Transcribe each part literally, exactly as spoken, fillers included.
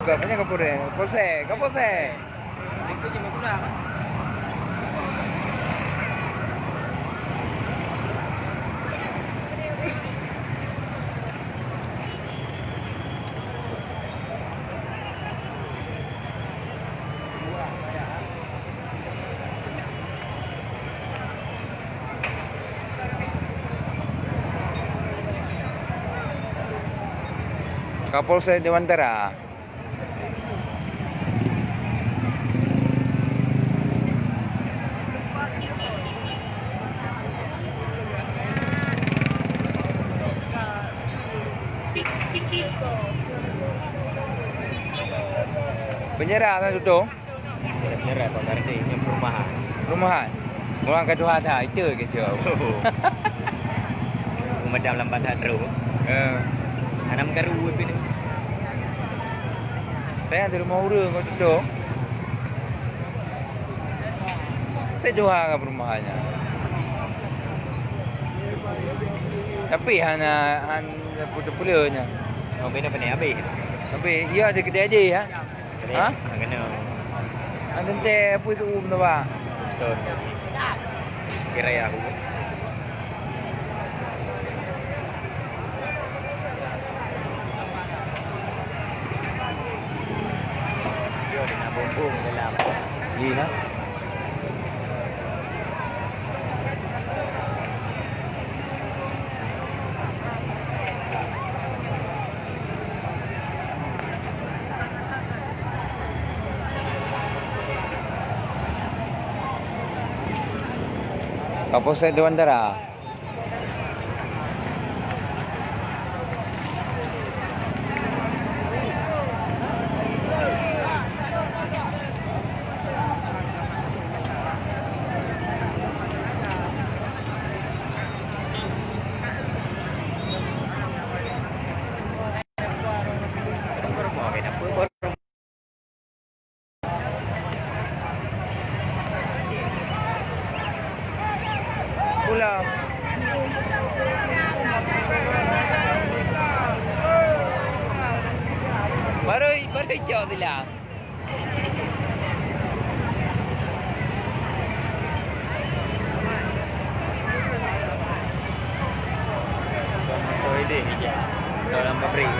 Bukan, banyak kapolsek. Kapolsek, kapolsek. Kapolsek Dewantara. Penjara kan tutup? Nyerah, Pak Kardi, nyoe perumahan. Perumahan? Ureueng ka tuha that, itu ke, Cok? Pemadam lambat that, bro. Eh. Hana meukaru pih ni. Saya di rumah ureueng kau tutup. Saya tuha ngon perumahan nyan. Tapi hana, hana putôh-putôh nyan. Oh, kena penuh habis. Habis, iya, ada kedai aja, ya. Ha? Kena. An teuntèe peue seu'uem tu, Bang? Betul. Kira ya aku. Yo, dia nak bumbung dalam. Iya. Kapolsek Dewantara. Pulang. Baru, baru cok silang. Motor ini, motor dalam pabrik.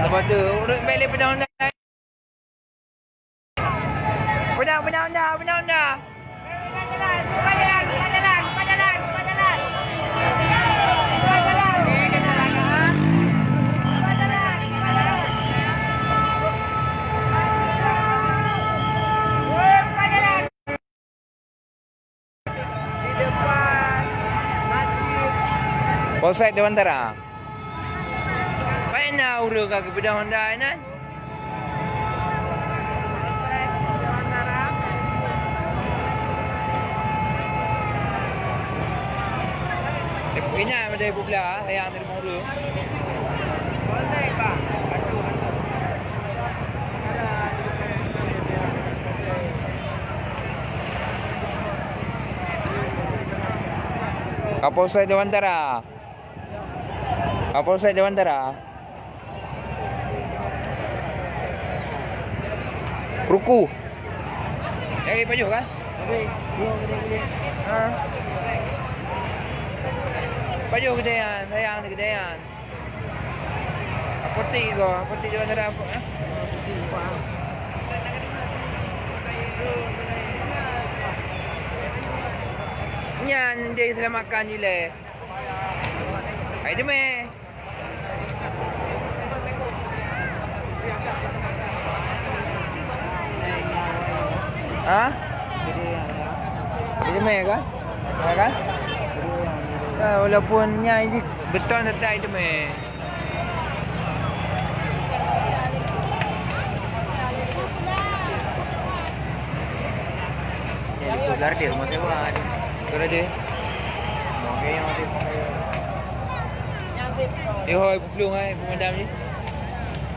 Lepas tu, urut balik pedang dah. Peudong, peudong dah, peudong dah. Polsek Dewantara. Pai na ureueng ka geubeudôh Honda inan? Ingat ada ibu belah, sayang dari ureueng. Kapolsek Dewantara. Kapolsek Dewantara. Ruku. Jadi pajoh kan? Ha. Pajoh geudean, sayang geudean. Apotek ko, apotek Dewantara apa, eh? Nyan dia selamatkan je leh. Hai teumé. Ha? Hai teumé kan? Ya kan? Ya, walaupun nyai jih beton tetai teumé. Jadi tu gardi rumah sewa. Tu tadi. Oke, yang ada. Yo, hai, peuplueng hai, pemadam ni.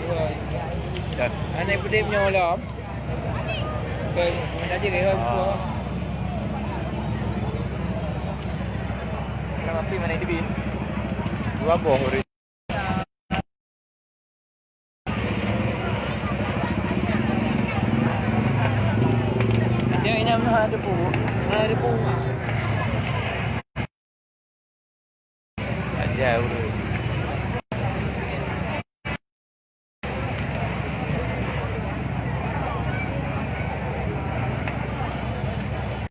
Yo, hai. Dah. Anak peudeh punya malam. Oke, pemadam je ke, hai, peuplueng. Tapi mana itu bin? Dua boh. Dia ini ada bu. Ada bu. Aja urus.